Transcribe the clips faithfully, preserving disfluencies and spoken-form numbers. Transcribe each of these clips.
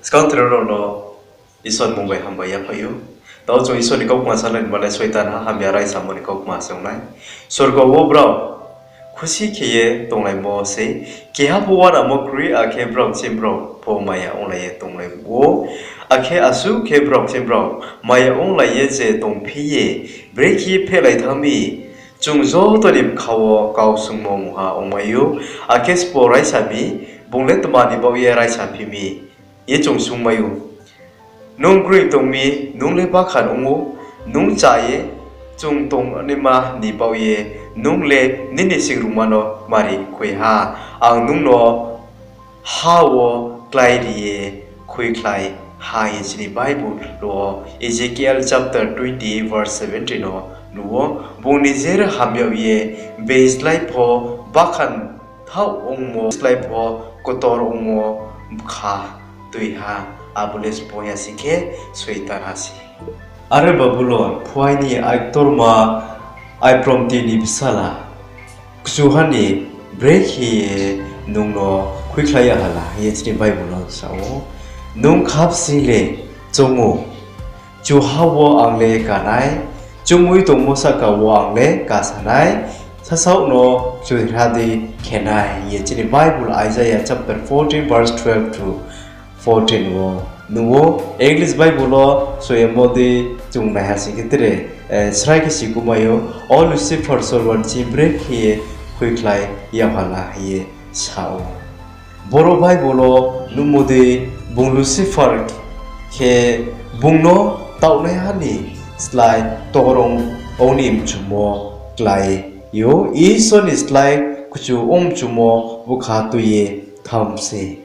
Skang tre rao no Isor ni mmung bai hambai yaphaih ou. Tao chung Isor ni kaukma sanai ni mane Soitanha hamya raisamo ni kaukma se ong nai. Sorgo wo brao khusi khe ye tonglaimo sei, keha pho uanamo kroi, akhe brao kching brao pho maya onglai ye tonglai ou. Akhe asuh khe brao kching brao maya onglai ye je tongphi ye, brekhe phehlai thanng mi, chung joto ni bkha wo kau swunngmo mungha ongmai ou. Akhe sbo raisa mi, bung le tma ni baoh ye raisaphi mi, ye chung swunngmai ou. Nung groing tong mi, nung le bakhan ong ou, nung chá ye chung tongnaima ni baoh ye, nung le nini singrungma no mari khui ha, ang nung no ha wo kláiri ye khuikhlai ha, ye chini Bible wo Ezekiel chapter twenty-eight verse seventeen no nuh ou, bung nijer hamyag ye, beislái pho bakhan thaoh ongmo, slái pho kotor ongmo bkha tui ha, abo le sbo ya sing khe Soitanha se. Are Babulon phuaini aiktorma, aipromti ni bsala, kchuha ni brekhe ye nung no khuikhlai ya hala, ye chini Bible no sa ou. Nung khapsing le choung ou, kchuha wo ang le ka nai, chumui tongmo sahka wo ang le kasa nai, sasaoh no kchuha dei khe nai, ye chini Bible Isaiah chapter fourteen verse twelve to fourteen wo nuh ou. English Bible wo soyamo dei chung naiha sing khe tre srai khe sikumai ou, o Lucifer sorgo ni ching brekhe ye khuikhlai ya hala hing ye sa ou. Boro Bible wo nuhmo dei bung Lucifer khe bung no taohnaiha ni slái tor ong ni mchumo klái ou, Isor ni slái kchu ong mchumo bkha tui ye thanng mi sei.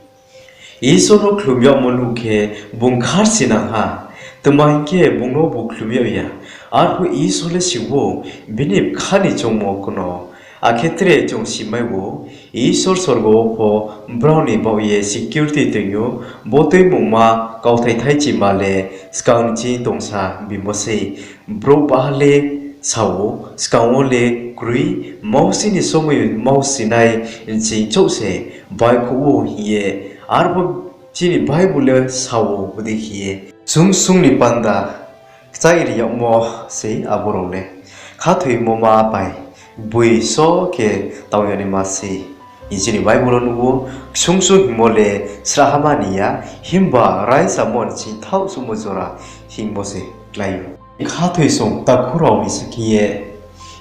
Isor no khlum yagmo nuh khe bung kharsinang ha, tma hing khe bung no bu khlum yag ya. Arphuh Isor le si ou, bini bkha ni choungmo kno. Akhe tre chung simai ou, Isor sorgo wo pho brao ni baoh ye security toing ou, bo tuimungma kauthai thaichima le skang ni ching tongsa bimo sei. Brouh baha le sa ou, skang wo le kroi, mausi ni somoi mausi nai nching chouh se baihkhouh ou hing ye, arphuh chini Bible le sa ou bodei khe ye. Ksung ksung ni panda kchaih ri yagmo sei abo rao le. Khathoimo ma bai boi so khe taoh ya naima sei. Chini Bible wo nuh ou, ksung ksung hingmo le srahhama ni ya, himba raisamo ni ching thaoh suhmo jora hingmo se klái ou. Khathoisong takhu rao ni sing khe ye,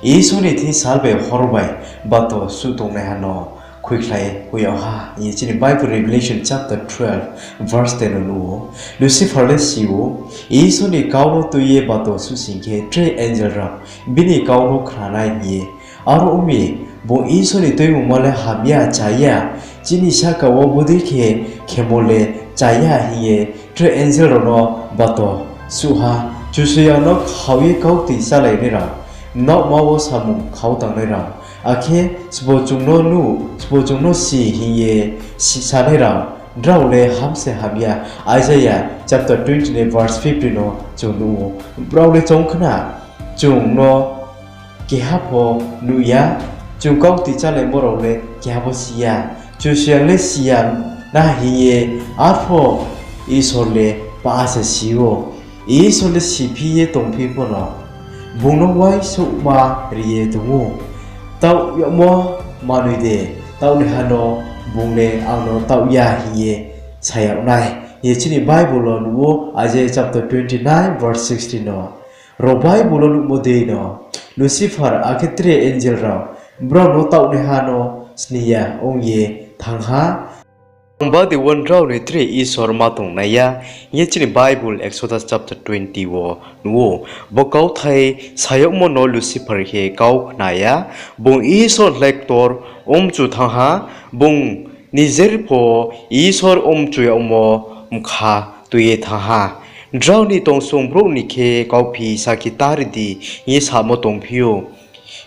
Isor ni thing sal bai hor bai bato suh tongnaiha no khuikhlai hoih yag ha, ye chini Bible Revelation chapter twelve verse ten no nuh ou. Lucifer le si ou, Isor ni kau no tui ye bato suh sing khe tre angel rao bini kau no khna nai hing ye. Aro ong mi, bung Isor ni tuimungma le ham ya, chá ya, chini sahka wo bodei khe khemo le chá ya hing ye tre angel rao no bato suh ha. Kchusoyang no khao ye kaukti chálai nai rao, mnaohma wo samung khao tangnai rao, akhe sbo chung no nuh, sbo chung no si hing ye sanai rao, drao le ham se ham ya. Isaiah chapter twenty-nine verse fifteen no chung nuh ou. Brao le choung khna, chung no keha pho nuh ya, chung kaukti chálaimo rao le keha pho si ya, Kchusoyang le si ya na hing ye. Arphuh Isor le pah se si ou. Isor le siphi ye tongphi pho no, bung no uaingsouhma ri ye tong ou. Taoh yagmo manoi de, taohnaiha no bung le ang no taoh ya hing ye sa yag nai, ye chini Bible wo nuh ou, Isaiah chapter twenty-nine verse sixteen no. Ro Bible wo nuhmo dei no, Lucifer akhe tre angel rao brao no taohnaiha no sning ya ong ye thanng ha. Ang bade wo nrao ni tre Isor ma tongnai ya, hing ye chini Bible Exodus chapter twenty wo nuh ou. Bo kauthai sa yagmo no Lucifer khe kau khna ya, bung Isor hlai ktor ongmchu thanng ha, bung nijer pho Isor ongmchu yagmo bkha tui ye thanng ha. Nrao ni tongsong brouh ni khe kauphi sakhi ta ri di, hing ye samo tongphi ou.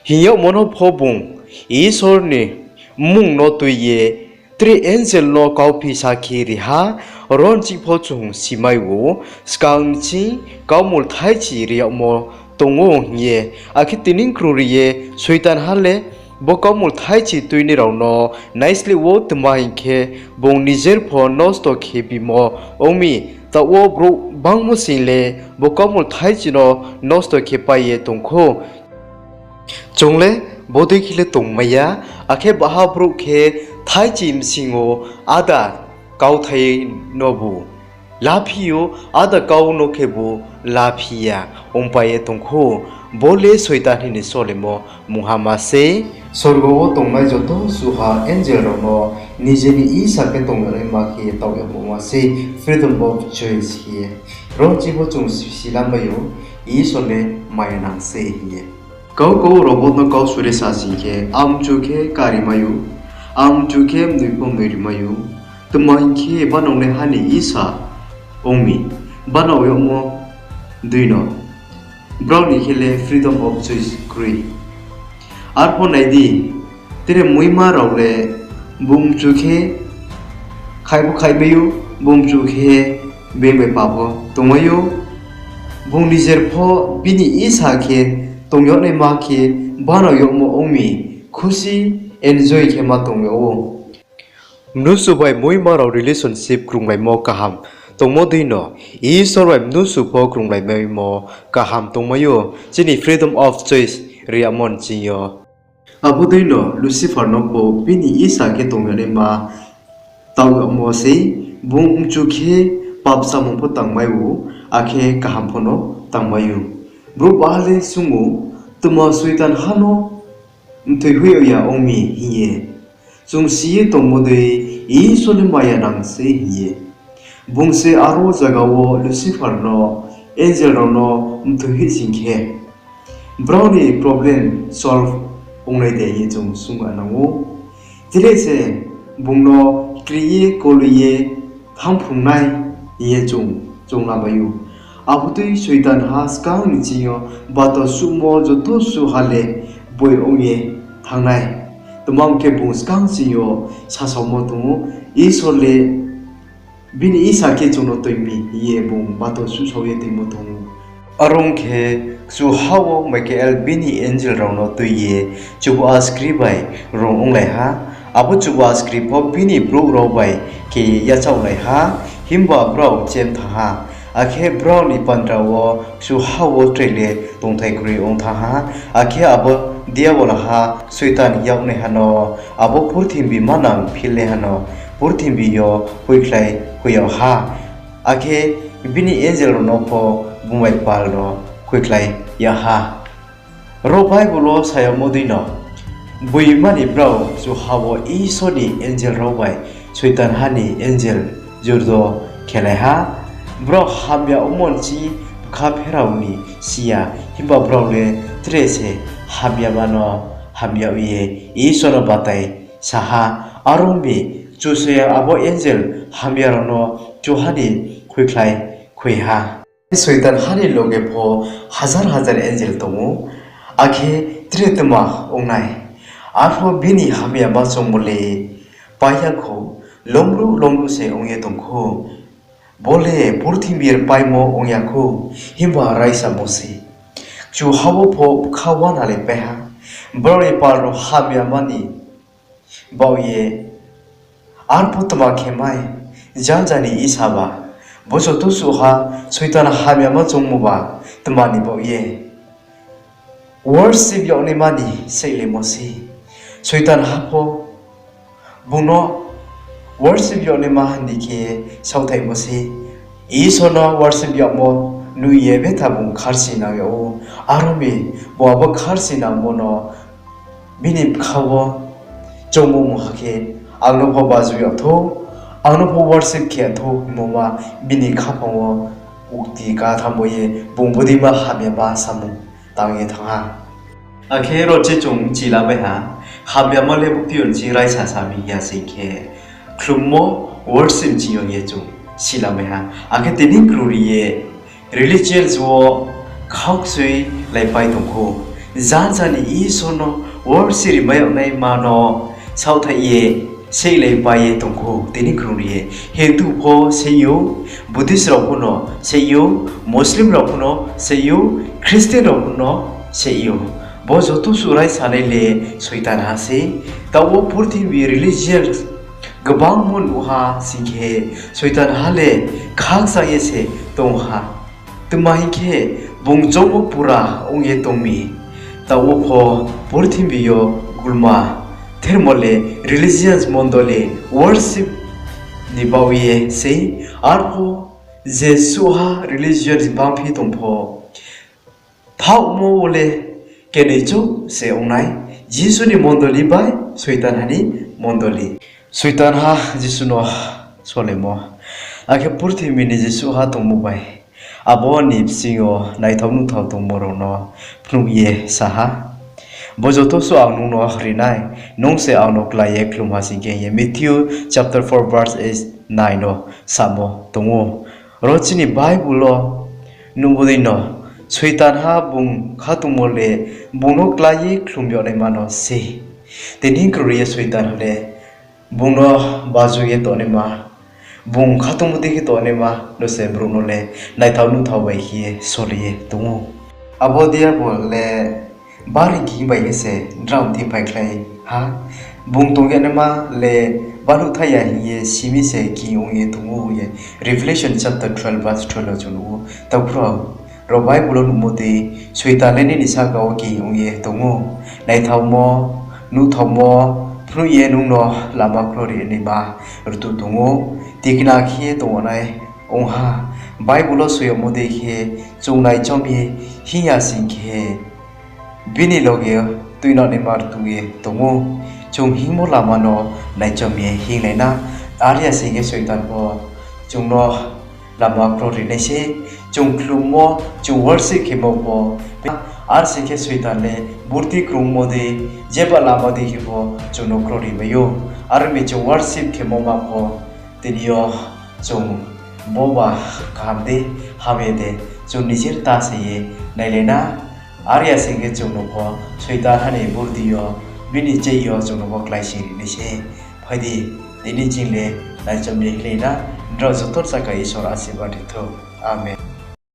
Hing yagmo no pho bung Isor ni mmung no tui ye tre angel no kauphi sakhi ri ha, ro nchih pho chung simai ou, skang nching kaumul thaichi ri yagmo tong ou hing ye. Akhe tini krung ri ye Soitanha le Bo kaumul thaichi tuinai rao no naisleh wo, tma hing khe, bung nijer pho nosto khe bimo ong mi. Taoh wo brouh bangmo sing le bo kaumul thaichi no nosto khe pai ye tong khou. Chung le bodei khe le tongmai ya, akhe baha brouh khe thaichi bsing yo áda kauthai nobu laphi ou, áda kau no khebu laphi ya ongpai ye tong khou. Bo le Soitan ni solemo mungha ma sei. Sorgo wo tongnai joto suha angel rao no nije ni isa khe tong yagnaima khe ye taoh yagmo ma sei, freedom of choice hing ye. Ro chibo chung silamai ou, Isor le maya nang sei hing ye. Kau kau robot no kau suri sa sing khe, ang mchu khe kari mai ou, ang mchu khe mnoi pho mnoi ri mai ou. Tma hing khe, banang le ha ni isa ong mi, banang yagmo dei no. Brao ni khe le freedom of choice kroi. Arpho nai di, tre muima rao le bung mchu khe khaih pho khaihmai ou, bung mchu khe being bai pa pho tongmai ou. Bung nijer pho bini isa khe tong yagnaima khe banang yagmo ong mi, khusi enjoy khe ma tong yag ou. Mnusu bai muima rao relationship krunglaimo kaham tongmo dei no, Isor bai mnusu pho krunglaimo kaham tongmai ou, chini freedom of choice ri yagmo nching yo. Abo dei no Lucifer no pho bini isa khe tong yagnaima taoh yagmo sei, bung mchu khe pap samung pho tangmai ou, akhe kaham pho no tangmai ou. Brouh baha le swunng ou, tma Soitan ha no mthoi hoih yag ya ong mi hing ye. Chung si ye tongmo dei, Isor le maya nang sei hing ye. Bung se aro zaga wo Lucifer no, angel rao no mthoi hoih sing khe, brao ni problem solve ongnai de hing ye chung swunng nang ou. Tre se bung no kri ye, koli ye, thanngphrung nai hing ye chung, chung lamai ou. Abo dei Soitan ha skang ni ching yo bato suhmo joto suh ha le boi ong ye thanng nai. Tma hing khe, bung skang ching yo sasaomo tong ou, Isor le bini isa khe chung no tui mi hing ye bung bato suhsao ye tuimo tong ou. Are ong khe, kchuha wo Michael bini angel rao no tui ye chuba skri bai rung onglai ha. Abo chuba skri pho bini brouh rao bai khe yachaohlai ha, himba brao chem thanng ha. Akhe brao ni bandra wo kchuha wo tre le tongthai kroi ong thanng ha. Akhe abo Diabol ha, Soitan yagnaiha no, abo purthimbi manang philnaiha no purthimbi yo hoihkhlai hoih yag ha. Akhe bini angel rao no pho bung bai pal no hoihkhlai yag ha. Ro Bible wo sa yagmo dei no, boima ni brao kchuha wo Isor ni angel rao bai Soitan ha ni angel jurdo khelai ha. Brao hamya ongmo nching bkha pherao ni si ya, himba brao le tre se hamyama no hamya ye Isor no batai sa ha. Are ong mi, Kchusoyang abo angel hamya rao no kchuha ni hoihkhlai khui ha. Soitan ha ni loge pho hazar hazar angel tong ou, akhe tre tma ong nai. Arpho bini hamyama choungmo le pai ya khou, lomruh lomruh se ong ye tong khou. Bo le purthimbi rpaimo ong ya khou, himba raisamo se. Kchuha wo pho bkha uana le pai ha, brao ni pal rao hamyama ni baoh ye. Arpho tma khe mai, janja ni isa ba, bo joto suh ha Soitan hamyama choungmo ba, tma ni baoh ye? Worship yagnaima ni seihlaimo sei. Soitan ha pho bung no worship yagnaima hing di khe saohthaihmo sei. Isor no worship yagmo nuh ye betha bung kharsi nang yag ou. Are ong mi, bung abo kharsi nangmo no bini bkha wo choungmo mungha khe, ang no pho baju yag thou, ang no pho worship khe thou hingmo ma bini khaphang wo ukti katham bo ye bung bodeima hamyama samung tang ye thanng ha. Akhe ro chi chung bchi la bai ha, hamyama le bukti yo nching raisa sa mi ya sing khe, khlummo worship ching yo ye chung si la bai ha. Akhe tini krung ri ye religions wo khaukchoi laipai tong khou. Janja ni Isor no worship rimai yag naima no saohthaih ye seihlaipai ye tong khou. Tini krung ri ye Hindu pho seih ou, Buddhist rao pho no seih ou, Muslim rao pho no seih ou, Christian rao pho no seih ou. Bo joto suh raisanai le Soitanha sei. Taoh wo purthimbi religion gbangma nuh ha sing khe, Soitanha le khakchang ye se tong ha. Tma hing khe, bung choungmo pura ong ye tong mi. Taoh wo pho purthimbi yo gulma thermo le religious mondoli, worship ni baoh ye sei. Arphuh jesuh ha religious bangphi tong pho, thaohmo wo le kenoi chouh se ong nai, Jisu ni mondoli bai Soitanha ni mondoli. Soitanha Jisu no solemo, akhe purthimbi ni jesuh ha tongmo bai, abo ni bsing yo naithao nuhthao tongmo rao no phnuh ye sa ha, Bo joto suh ang nung no ri nai, nung se ang no klái ye khlum ha sing khe, hing ye Matthew chapter four verse eight, nine no samo tong ou. Ro chini Bible wo nuhmo dei no, Soitanha bung khatungmo le bung no klái ye khlum yag naima no sei. Tini kroi ye Soitanha le bung no baju ye tongnaima, bung khatungmo dei khe tongnaima no se brouh no le naithao nuhthao bai khe ye soli ye tong ou. Abo Diabol le bari gihing bai khe se drao thiphaikhlai ha. Bung tong yag naima le baluhthai ya hing ye simi se gihing ong ye tong ou hing ye Revelation chapter twelve verse twelve wo chung nuh ou. Takhu rao, ro Bible wo nuhmo dei, Soitan le nini sahka wo gihing ong ye tong ou. Naithaomo, nuhthaomo phnuh ye nung no lama kro ri naima rtuh tong ou. Tikna khe ye tong nai ong ha. Bible wo soi yagmo dei khe, chung naichom ye hing ya sing khe, bini loge tuinang naima rtuh ye tong ou. Chung hingmo lama no naichom ye hinglai na. Are ya sing khe Soitan pho chung no lama kro ri nai sei. Chung khlummo, chung worship khemo pho, are sing khe Soitan le burti krungmo dei, jeba lama dei khe pho chung no kro ri mai ou. Are mi chung worship khemo ma pho, tini yo chung boba kaham dei, hamya dei, chung nijor ta se ye nailai na. Are ya sing khe chung no pho Soitanha ni burdi yo, bini cheih yo chung no pho kláising ri nai sei. Phai di, tini ching le naichom ye hinglai na. Nrao joto saka Isor asirbad ri thou. Amen.